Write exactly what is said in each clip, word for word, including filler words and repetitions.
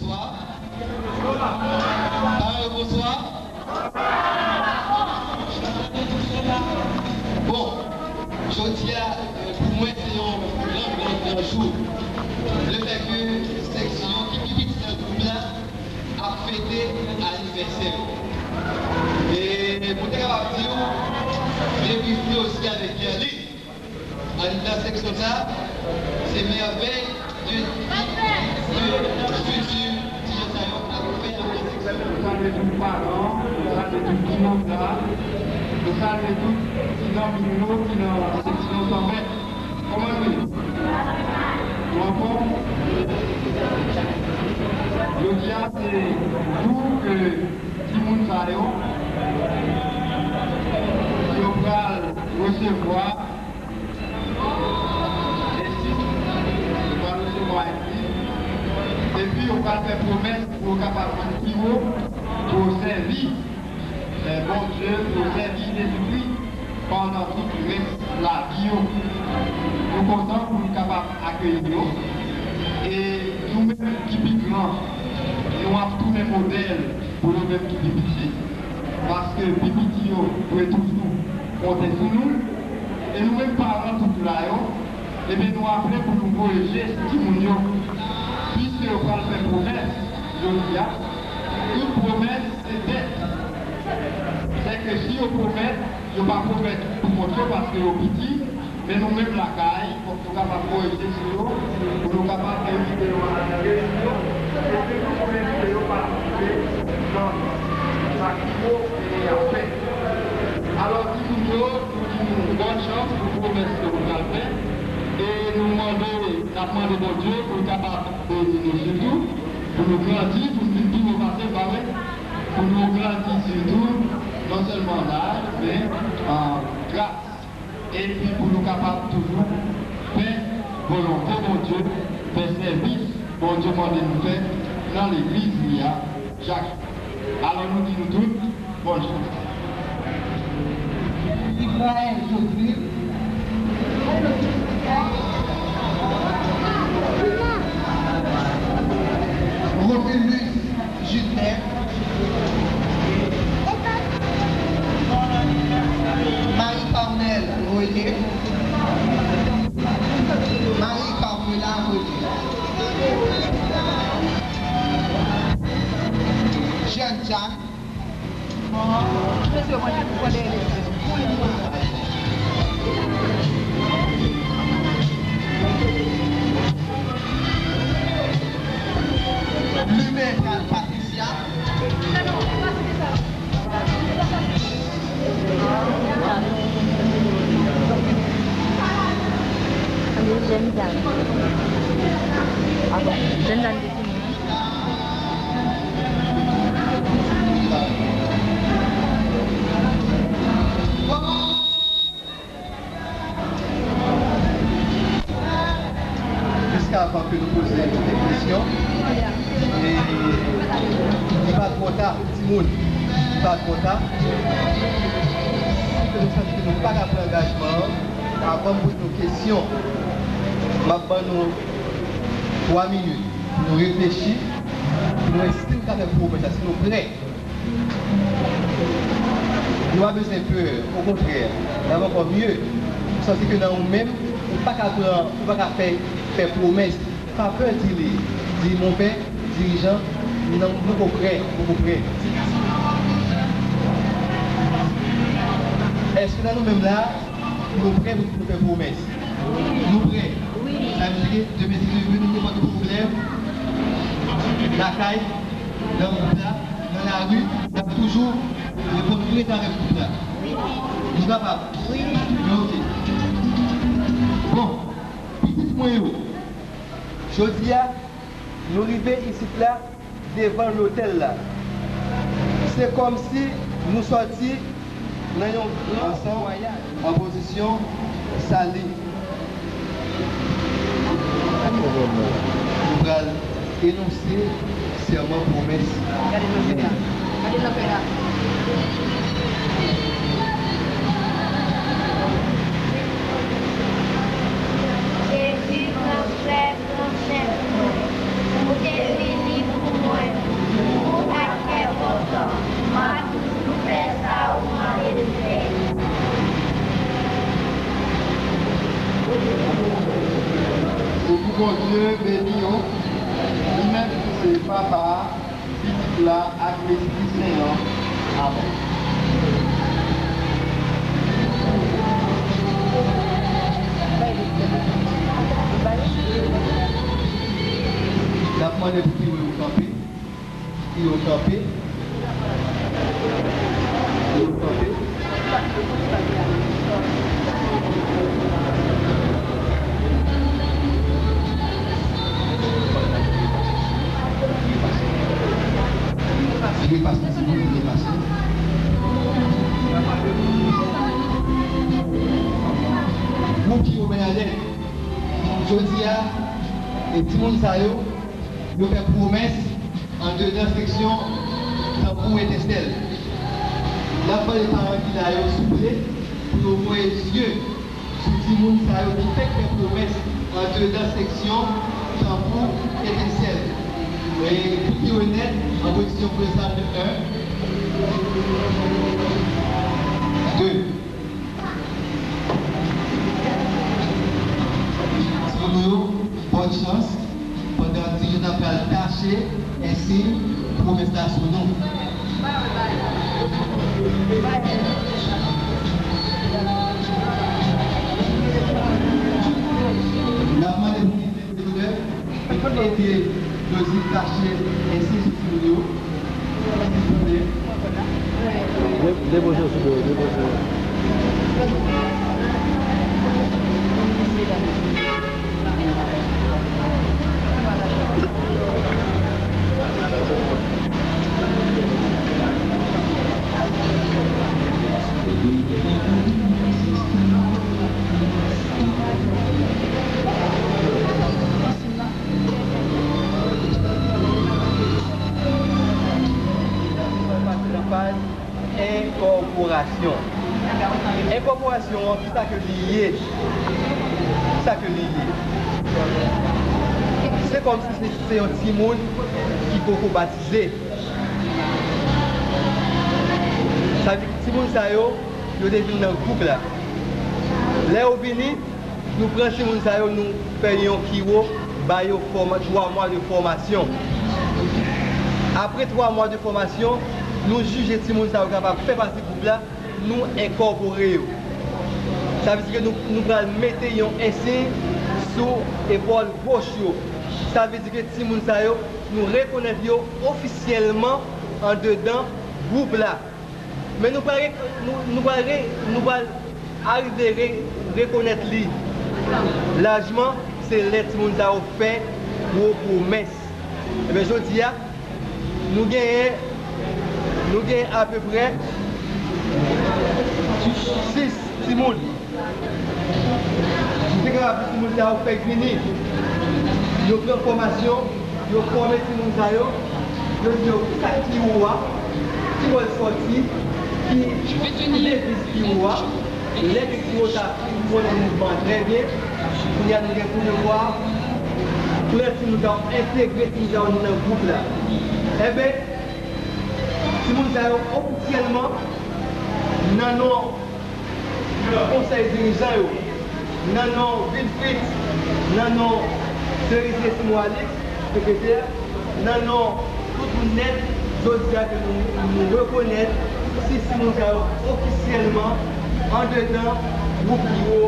Bonswa. Parèy, bonswa. Bon, jodi a, euh, pou mwen, se yon gran, gran, gran jou. Lefètke seksyon ki pi piti nan gwoup la ap fete anivèsè yo. E pou te kapab di w, legliz li osi avèk Guerline. Anndan seksyon sa, se mèvèy de, de strikti ti jan sa yo ap fè anndan seksyon. Nou salye tout paran, nou salye tout ti moun sa, nou salye tout ti zanmi nou yo ki nan seksyon san vèt. Kòman nou ye? Nou anfòm? Jodi a, se jou ke timoun sa yo, yo pral resevwa Esis, yo pral resevwa Esis, epi yo pral fè pwomès pou yo kapab vin pi wo, pou yo sèvi, eh, Bondye, pou yo sèvi Jezikri pandan tout rès lavi yo. Nou kontan pou nou kapab akeyi yo, e nou menm ki pi gran, nou ap tounen modèl pou nou menm ki pi piti. Paske pi piti yo dwe toujou konte sou nou. E nou menm paran tout la yo, ebyen nou ap vle pou nou voye je sou timoun yo. Piske yo pral fè pwomès jodi a, tout pwomès se dèt. Sèke si yo pwomèt, yo pa pwomèt pou kont yo paske yo piti, men nou menm lakay, fòk nou kapab voye je sou yo, pou nou kapab envite yo al nan reyinyon, epi pou nou envite yo patisipe nan sa ki wo e y ap fè. Alò, timoun yo, nou di nou bòn chans pou pwomès ke nou pral fè, e nou mande, n ap mande Bondye pou l kapab beni nou sitou, pou nou grandi, pou nou vin pi wo pase, pa vre? Pou nou grandi sitou, non sèlman an laj, men an gras. Epi pou nou kapab toujou fè volonte Bondye, fè sèvis Bondye mande nou fè nan legliz li a chak jou. Alò nou di nou tout, bòn chans. Israël Joseph, Romulus Justin, Marie Parnelle René, Marie Carmela René, Jeanne Jeanne, Lumen Patricia. Jèn dam. Jèn dam. Jiskavan ke nou poze tout kesyon, e li pa twò ta, timoun, li pa twò ta. Si ke nou santi ke nou pa ka pran angajman an, avan m poze nou kesyon, m ap ban nou twa minit pou nou reflechi, pou nou wè si nou ka fè pwomès la, si nou prè. Nou pa bezwen pè, okontrè, n ap ankò mye. Ou santi ke nan ou menm, ou pa ka pran, ou pa ka fè, fè pwomès. Pa pè di li. Di, monpè, dirijan, non, m poko prè, m poko prè. Èske nan nou menm la, nou prè pou nou fè pwomès? Nou prè. Sa vle di ke demen, si Dye vle, nou gen pwoblèm lakay, nan gwoup la, nan lari, n ap toujou reponn prezan avèk gwoup la. Nou kapab? Wi. Ok. Bon, pitit mwen yo, jodi a, nou rive isit la, devan lotèl la. Se kòmsi nou sòti nan yon gran vwayaj. Ansanm, an pozisyon sali. Nou pral enonse sèman pwomès. Gade nan fè a. Gade nan fè a. Jezi pran frè Ou te vini pou Papa, Pitit la ak Lespri Sen an. Amèn. N ap mande pou ki yo kanpe. Pou ki yo kanpe. Pou ki yo kanpe. Vire pase, timoun, vire pase. Gwoup ki renmen anlè. Jodi a, e timoun sa yo, yo fè pwomès andedan seksyon tanbou etensèl. N ap mande paran ki la yo, souple, pou yo voye zye sou timoun sa yo ki fèk fè pwomès andedan seksyon tanbou etensèl. E pou ki yo nèt, an pozisyon prezan de en, de. Timoun yo, bòn chans. Pandan ti yo ta pral tache ensiy pwomès la sou nou. N ap mande pou ki ede Jozif tache ensiy sou timoun yo. De-, depoze yo sou do yo, depoze yo. Pase nan faz enkòporasyon. Enkòporasyon an, kisa ke li ye? Kisa ke li ye? Se kòmsi se, se yon timoun ki poko batize. Sa vle di timoun sa yo, yo te vin nan gwoup la. Lè yo vini, nou pran timoun sa yo, nou fè yon kiwo, ba yo fòma-, twa mwa de fòmasyon. Apre twa mwa de fòmasyon, nou jije timoun sa yo kapab fè pati gwoup la, nou enkòpore yo. Sa vle di ke nou, nou pral mete yon ensiy sou epòl goch yo. Sa vle di ke timoun sa yo, nou rekonèt yo ofisyèlman andedan gwoup la. Men nou pral re-, nou, nou pral re-, nou pral arive re-, rekonèt li lajman, se lè timoun sa yo fè gwo pwomès. Ebyen, jodi a, nou genyen, nou genyen apeprè sis timoun. Nou te kapab di timoun sa yo fèk vini. Yo pran fòmasyon, yo fòme timoun sa yo, yo di yo kisa ki kiwo a, ki bò l sòti, ki, ki deviz kiwo a. Lè ke kiwo sa fin konnen mouvman an trè byen, kounye a nou gen pou devwa pran timoun sa yo, entegre timoun sa yo nan gwoup la. Enben, timoun sa yo ofisyèlman nan non konsèy dirijan yo, nan non Wilfrid, nan non Cerisier Simon Alix, sekretè, nan non tout moun nèt, jodi a ke nou, nou rekonèt sis timoun sa yo ofisyèlman andedan gwoup kiwo.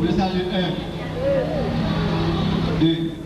Mwen salye en, de.